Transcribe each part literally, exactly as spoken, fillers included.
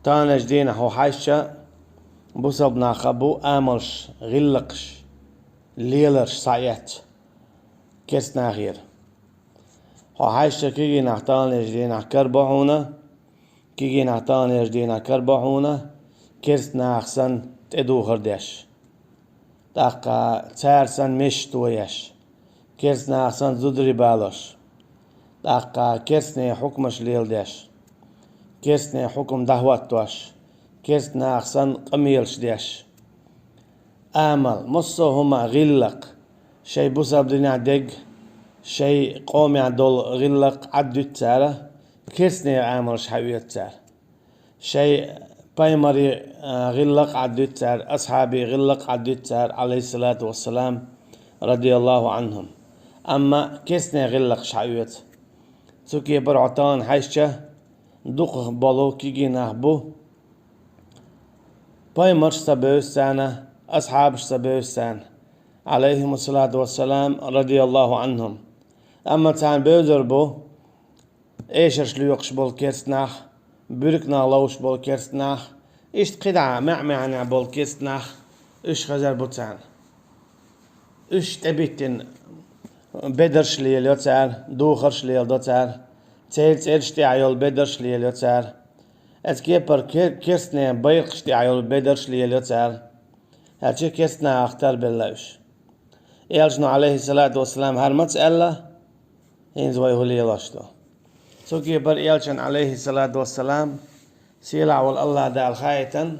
Таханлерчу дийнахь хьо хьаьжча, бусалба нах бу амалш, гӀиллакхаш леларш схьаэцна керста нахера. Хьо хьаьжча, кегий нах таханлерчу дийнахь карабо хьуна, кегий нах таханлерчу дийнахь карабо хьуна, керста нах санна тӀедухар деш. ТӀаккха цара санна мешаш тоеш, керста нах санна зударий балош, тӀаккха керстанийн хьукмаш леладеш, керстанийн хьукам дӀахӀоттош, керста нах санна къамелаш деш. Амал, массо а хӀума, гӀиллакх, шайн бусалба динехь дерг, шайн къомехь долу гӀиллакх Ӏаддуьту цара, керстанийн амалш схьаоьцу цара. Шайн пайхамарийн, а, гӀиллакх Ӏаддуьту цара, асхьабийн гӀиллакх Ӏаддуьту цара, Ӏалайхиссалату вассалам, радияллаху Ӏанхум. Амма керстанийн гӀиллакхаш схьаоьцу. Цу кепара хьо тахана хьаьжча, дукхах болу кегий нах бу, пайхамарш ца бевза царна, асхьабаш ца бевза царна, Ӏалайхимуссалату вассалам, радияллаху Ӏанхум. Амма царна бевзар бу, эшарш лоькхуш болу керста нах, буьрканах ловзуш болу керста нах, иштта кхидӀа маьӀ-маьӀӀехь болу керста нах, уьш хезар бу царна. Уьш тӀебиттина бедарш лелайо цара, духарш леладо цара, церан цӀераш тӀехь йолу бедарш лелайо цара. Оцу кепара ке-, керстанийн байракхаш тӀехь йолу бедарш лелайо цара. Аьлча керста нахах тарбелла уьш. Элчано, Ӏалайхиссалату вассалам, хӀара маца аьлла, хӀинца вай хӀун лелош ду? Цу кепара Элчанна, Ӏалайхиссалату вассалам, сийлахь волу АллахӀ Дала хаийтина,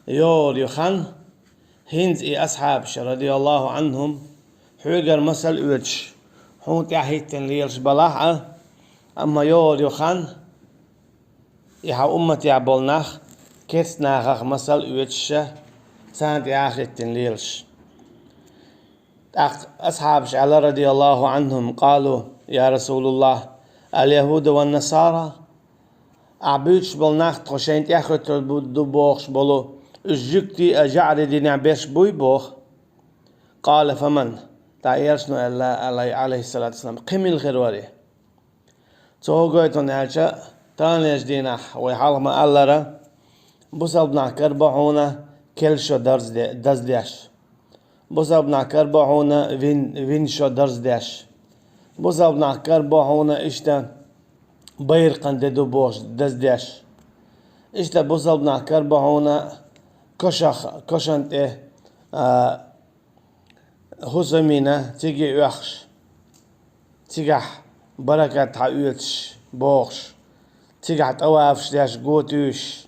йогӀур ю хан, хӀинца и асхьабаш, радияллаху Ӏанхум, хьоьгара масал оьцуш, хьуна тӀаьхьахӀиттина лелаш балахь а, амма йогӀур ю хан, и хьан умматехь болу нах керста нахах масал оьцуша, царна тӀаьхьахӀиттина лелаш. ТӀаккха асхьабаш аьлла, радияллаху Ӏанхум, къалу: «Я Расулаллах, аль-яхӀуда ван-насара?» Ахь буьйцуш болу нах тхо шайна тӀаьхьахӀуьттур бу-, ду бохуш болу, уьш жуьгтий а, жӀарий динехь берш буй боху? Къала: «Фаман?» ТӀаккха Элчано аьлла, Ӏалай-, Ӏалайхиссалату вассалам: «Кхин мила хир вара?» Цо хӀун гойту аьлча, таханлерчу дийнахь вай хьалха ма-аллара, бусалба нах карабо хьуна керла шо дарз де-, даздеш. Бусалба нах карабо хьуна вин-, вина шо дарз деш. Бусалба нах карабо хьуна иштта байракхан де ду бохуш даздеш. Иштта бусалба нах карабо хьуна кошах, кошан тӀе, а, хӀусамина циге оьхуш, цигахь баракат хьаоьцуш бохуш, цигахь тӀавафаш деш го туьйсуш.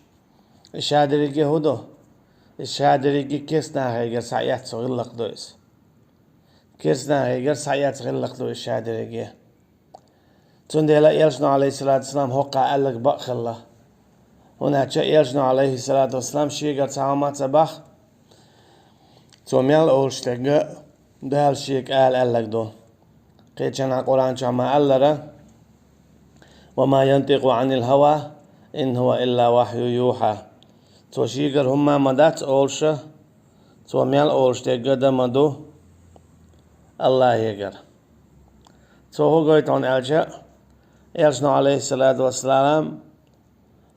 И шадерриге хӀун ду? И шадерриге керста нахегара схьаэцна гӀиллакх ду иза. Керста нахегара схьаэцна гӀиллакх ду и шадерриге. Цундела Элчано, Ӏалайхиссалату вассалам, хӀокху аьлларг бакъ хилла. ХӀунда аьлча Элчано, Ӏалайхиссалату вассалам, шегара цхьа хӀума ца боху, цо мел олуш дерг Дала шега ала аьлларг ду. Кхечанхьа Къуръан чохь ма-аллара: «Ва ма янтикъу Ӏанил хӀава, ин хӀува илла вахьюн юхьа». Цо шегара хӀумма ма дац олуша, цо мел олуш дерг дан ма ду АллахӀегара. Цо хӀун гойту хьуна аьлча, Элчано, Ӏалайхиссалату вассалам,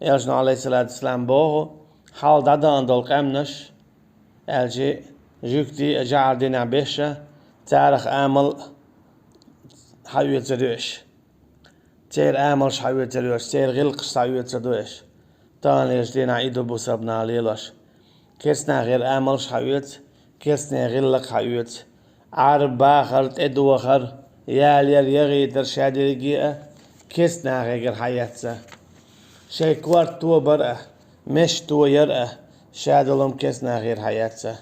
Элчано, Ӏалайхиссалату вассалам, боху, хьалха дӀадахана долу къаьмнаш, аьлча, жуьгтий а, жӀарий динехь берш а, царах амал схьаоьцур ю аша. Церан амалш схьаоьцур ю аша, церан гӀиллакхаш схьаоьцур ду аша. Таханлерчу дийнахь и ду бусалба наха лелош. Керста нахера амалш схьаоьцу, керстанийн гӀиллакх схьаоьцу. Ӏар, бахар, тӀедохар, ялаяр, яхийтар, шадерриге а керста нахегара схьаэцна. Шайн корта тобар а, мешаш тояр а, шадолу хӀума керста нахера схьаэцна.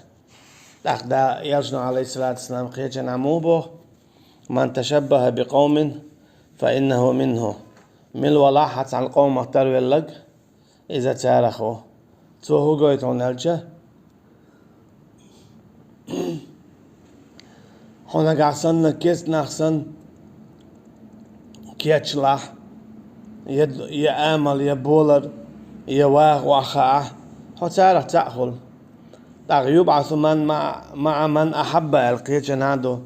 ТӀаккха Дала, Элчано, Ӏалайхиссалату вассалам, кхечанхьа муха боху: «Ман ташаббаха би къавмин, фа иннаху минху». Мила валахь а цхьана къомах тарвелларг, иза царах ву. Цо хӀун гойту хьуна аьлча, хьо нагахь санна, керста нах санна кечлахь, я, я амал, я болар, я ваха охьахаахь, хьо царах цхьаъ хуьлу. ТӀаккха «юбӀасу ман маӀа, маӀа ман ахьабба» аьлла кхечанхьа ду.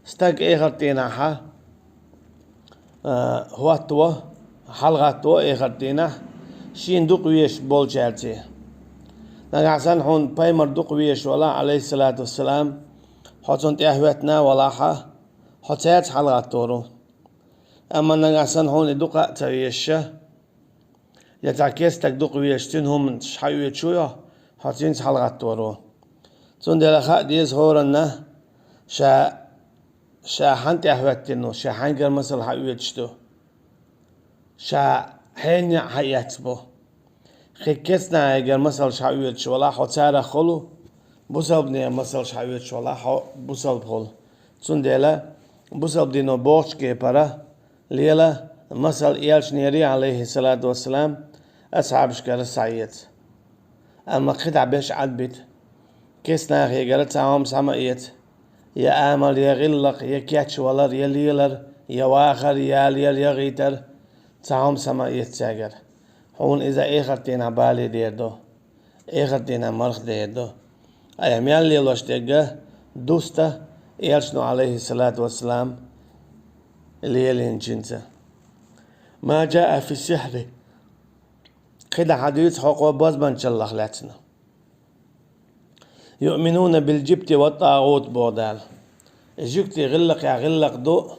Стаг эхарт дийнахь, а, хӀотто, хьалагӀатто эхарт дийнахь, шена дукха везаш болчаьрца. Нагахь санна хьуна пайхамар дукха везаш валахь, Ӏалайхиссалату вассалам, хьо цунна тӀехӀоьттина валахь, хьо цаьрца хьалагӀаттор ву. Амма нагахь санна хьуна и дукха а ца везаш, я цхьа керста стаг дукха везаш, цуьнан хӀуманаш хьаоьцуш ву хьо, хьо цуьнца хьалагӀаттор ву. Цундела хаа деза хӀоранна, ша, ша хьанна тӀехӀоьттина ву, ша хьаьнгара масал хьаоьцуш ду, ша хьенех хьаэцна бу. Кхин керстанашкара масалш хьаоьцуш валахь, хьо царах хуьлу, бусалбанашкара масалш хьаоьцуш валахь, хьо бусалба хуьлу. Цундела бусалба дино бохучу кепара лела масал элчанера, Ӏалайхиссалату вассалам, асхьабашкара схьаэца. Амма кхидӀа беш Ӏадбита. Керстанашкара цхьа хӀума схьа ма эца. Я амал, я гӀиллакх, я кечвалар, я лелар, я вахар, я ялаяр, я гӀийтар, цхьа хӀума схьа ма эца цаьргара. Хьуна иза эхарт дийнахь бале дер ду, эхарт дийнахь марха дер ду. Айхьа мел лелош дерг дуста элчано, Ӏалайхиссалату вассалам, лелийначуьнца. Ма жаа фи сихьри. КхидӀа хьадуьйцу хӀокхо бозбанчаллах лаьцна. Юъминуна билжибти ва тӀагӀут, боху Дала. Жуьгти гӀиллакхехь гӀиллакх ду,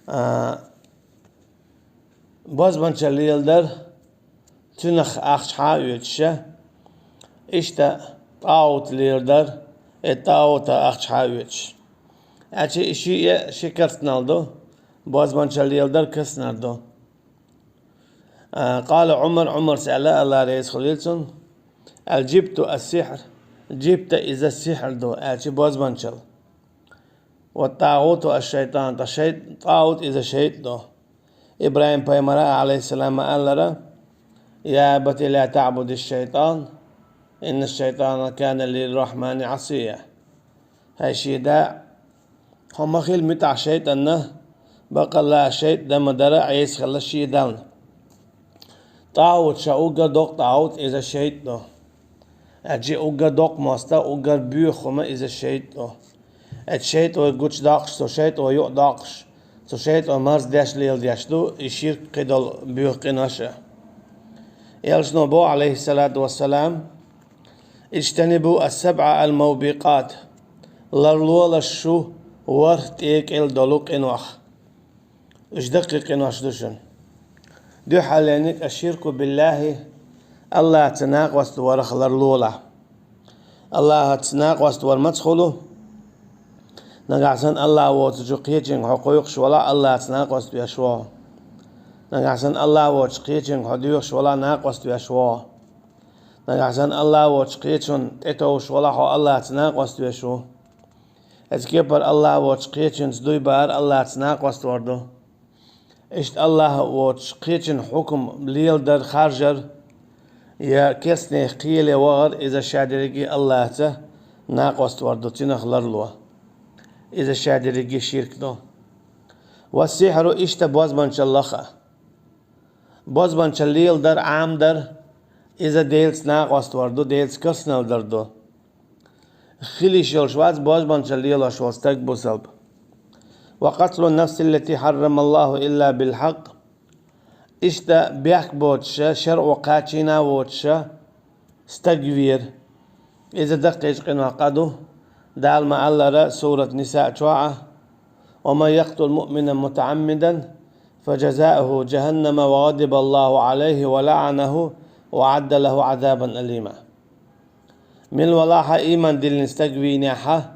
а, бозбанчалла леладар, цуьнах ахча хьаоьцуш, иштта тӀагӀут леладар, и тӀагӀутах ахча хьаоьцуш. Аьлча и шиъ а ши керстаналла ду, бозбанчалла леладар керстаналла ду. А, къала Ӏумар, Ӏумара аьлла, Алла реза хуьлийла цунна: «Алжибту ас-сихьр», жибта иза сихьр ду, аьлча бозбанчалла. «Ва тӀагӀуту аш-шайтӀан», ткъа шайт-, тӀагӀут иза шайтӀа ду. ИбрахӀим пайхамара, Ӏалайхиссалам, ма аллара: «Я абати ла таъбудиш-шайтӀан, иннаш-шайтӀана кана лир-рахьмани Ӏасия». ХӀай шен да, хьо ма хила муьтӀахь шайтӀанна, баккъалла шайтӀа дан ма дара Ӏеса хилла шен Далла. ТӀагӀут ша уггар доккха тӀагӀут иза шайтӀа ду. Аьлча уггар доккха мостагӀа, уггар боьха хӀума иза шайтӀа ду. Аьлча шайтӀа вай гучудоккхуш, цу шайтӀа вай юкъадоккхуш, цу шайтӀа вай марздеш леладеш ду и ширк, кхидолу боьха къинош а. Элчано боху, Ӏалайхиссалату вассалам: «Ижтанибу ас-сабъа ал-мубикъат». Ларлолаш шу ворхӀ тӀекӀел долу къинойх. Уьш даккхий къинош ду шуна. Дуьххьаллениг аш-ширку биллахӀи, Аллахьца накъост варах ларлолахь. Аллахьца накъост вар маца хуьлу? Нагахь санна Аллахь воцучу кхечуьнга хьо кхойкхуш валахь, Аллахьца накъост веш ву хьо. Нагахь санна Аллахь воцучу кхечуьнга хьо доьхуш валахь, накъост веш ву хьо. Нагахь санна Аллахь воцучу кхечунна тӀетовжуш валахь, хьо Аллахьца накъост веш ву. Иза кепара Аллахь воцучу кхечуьнца дуй баар Аллахьца накъост вар ду. Иштта Аллахь воцучу кхечун хьукам леладар, харжар, я керстанех кхеле вахар, иза ша дерриге Аллахьца накъост вар ду, цунах ларло. Иза ша дерриге ширк ду. Ва сихьру, иштта бозбанчаллах а. Бозбанчалла леладар, Ӏамадар, иза Делаца накъост вар ду, Делаца керстаналла дар ду. Хила йиш йолуш вац бозбанчалла лелош волу стаг бусалба. «Ва къатлу нафсиллати хьаррамаллаху илла билхьакъ». Иштта бехк боцуша, шарӀо кхачийна а воцуша, стаг вер. Иза даккхийчу къинойх къа ду. Дала ма-аллара, сурат Ниса чохь а: «Ва ман якътул муъминан мутаӀаммидан, фа жазауху жахӀаннама ва гӀадибаллаху Ӏалайхи ва лаӀанаху ва аӀадда лаху Ӏазабан алима». Мила валахьа, ийман диллина стаг вийнехьа,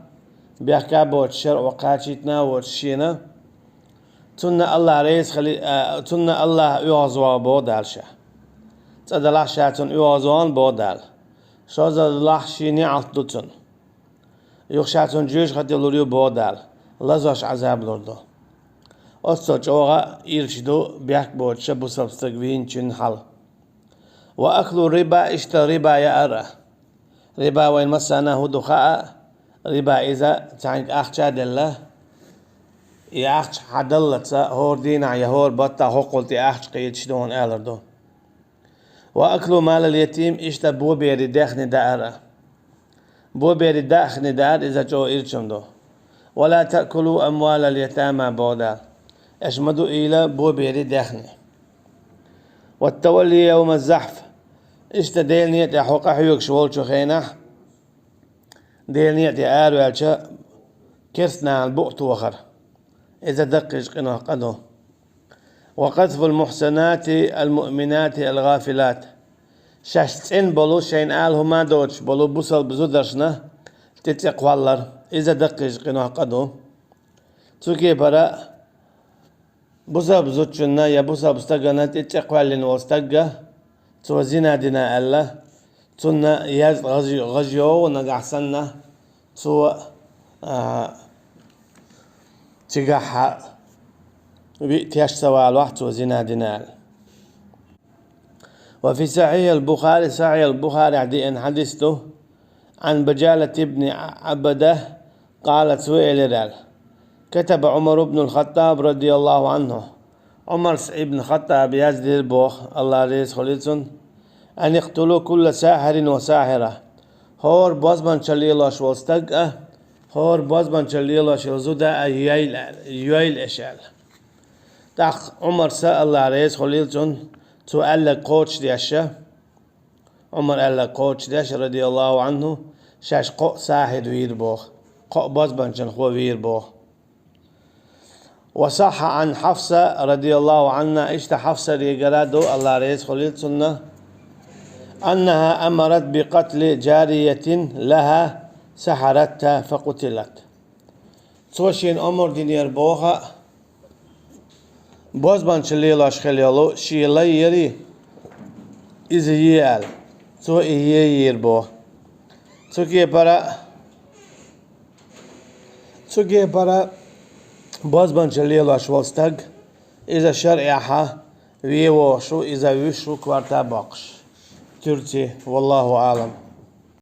бехк боцуш, шарӀо кхачийтина а воцуш шена, цунна Аллахь реза хили-, а, цунна Аллахь оьгӀазвахна боху Дала ша. ЦӀа далахь ша цунна оьгӀазвахна боху Дала. Шозза далахь шен неӀалт ду цунна. Юха ша цунна жоьжахате лур ю боху Дала. Лазош Ӏазаб лур ду. Оццо чӀогӀа ирча ду бехк боцуша бусалба стаг вийначун хьал. Ва аклу риба, иштта риба яар а. Риба вайн массарна хӀун ду хаьа, риба иза цхьаьнга ахча а делла, и ахча хьадаллалц хӀора дийнахь я хӀора баттахь хӀокхул тӀе ахча кхеташ ду хьуна алар ду. Ва аклу малал ятим, иштта боберийн даьхни даар а. Боберийн даьхни даар иза чӀогӀа ирча хӀума ду. Ва ла таъкулу амвалал ятама боху Дала. Аша ма дуийла боберийн даьхни. والتولي يوم الزحف. Иштта Делан некъа тӀехь хьо къахьоьгуш волчу хенахь, Делан некъа тӀе араваьлча, керстаналла букъ тохар. Иза даккхийчу къинойх къа ду. وقذف المحصنات المؤمنات الغافلات. Шаьш цӀена болу, шайна ала хӀума доцуш болу бусалба зударшна тӀе цӀе кхоллар. Иза даккхийчу къинойх къа ду. Цу кепара бусалба зудчунна я бусалба стагана тӀе цӀе кхоьллина волу стагга, цо зина дина аьлла, цунна яздан гӀаж-, гӀаж йогӀу нагахь санна, цо, а, цигахь виъ теш ца валахь, цо зина дина аьлла. وفي صحيح البخاري, Сахьихь ал-Бухарехь деана хьадис ду, عن بجالة بن عبدة قال, цо элира аьлла: كتب عمر بن الخطاب رضي الله عنه. Ӏумар ибн Хаттаба яздира боху, АллахӀ реза хуьлийла цунна: أن اقتلوا كل ساحر وساحرة. ХӀора бозбанчалла лелош волу стаг а, хӀора бозбанчалла лелош йолу зуда а йойла аьлла, йойла аша аьлла. ТӀаккха Ӏумарс, АллахӀ реза хуьлийла цунна, цо аьлларг кхочушдеш, Ӏумар аьлларг кхочушдеш, радияллаху Ӏанху, шаьш кхоъ сахьир вийр боху, кхоъ бозбанчалхо вийр боху. وصح عن حفصة رضي الله عنها, иштта Хьафсарегара ду, АллахӀ реза хуьлийла цунна, أنها أمرت بقتل جارية لها سحرتها فقتلت. Цо шена омра динера боху, бозбанчалла лелош хилла йолу шен лай яра, иза е аьлла. Цо и е йийр боху. Цу кепара, цу кепара бозбанчалла лелош волу стаг, иза шарӀехь вен вогӀуш ву, иза вуьйш ву корта боккхуш. Туьрци, валлаху Ӏалам.